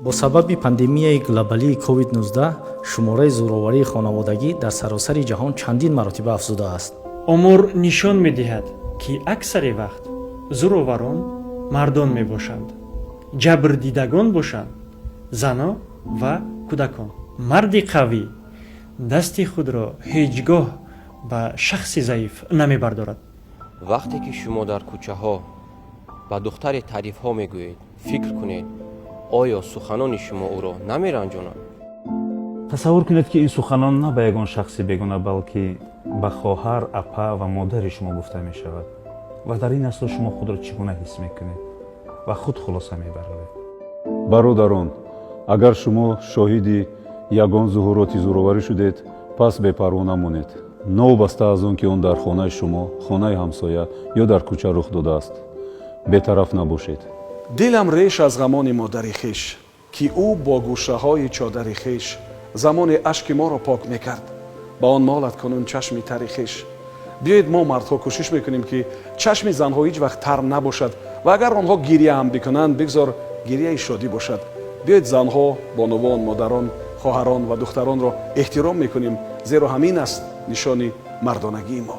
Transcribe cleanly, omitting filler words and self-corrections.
Бо сабаби пандемияи глобалии COVID-19 шумораи зӯроварии хонаводагӣ дар саросари ҷаҳон чандин маротиба афзудааст. Омор нишон медиҳад, ки аксари вақт зӯроварон мардон мебошанд, ҷабрдидагон бошанд занон ва кӯдакон. Марди қавӣ дасти худро ҳеҷ гоҳ ба шахси заиф намебардорад. Вақте ки шумо дар кӯчаҳо ба духтаре таърифҳо мегӯед, фикр кунед, оё суханони шумо ӯро намеранҷонад? Тасаввур кунед, ки ин суханон на ба ягон шахси бегона, балки ба хоҳар, апа ва модари шумо гуфта мешавад ва дар ин асно шумо худро чӣ гуна ҳис мекунед ва худ хулоса мебароред. Бародарон, агар шумо шоҳиди ягон зуҳуроти зӯроварӣ шудед, пас бепарво намонед, новобаста аз он ки он дар хонаи шумо, хонаи ҳамсоя ё дар кӯча рух додааст. Бетараф набошед. Дилам реш аз ғамони модари хеш, ки ӯ бо гӯшаҳои чодари хеш замоне ашки моро пок мекард, ба он молад кунун чашми тари хеш. Биёед, мо, мардҳо, кӯшиш мекунем, ки чашми занҳо ҳеҷ вақт тар набошад ва агар онҳо гиря ҳам бикунанд, бигзор гирияи шодӣ бошад. Биёед, занҳо, бонувон, модарон, хоҳарон ва духтаронро эҳтиром мекунем, зеро ҳамин аст нишони мардонагии мо.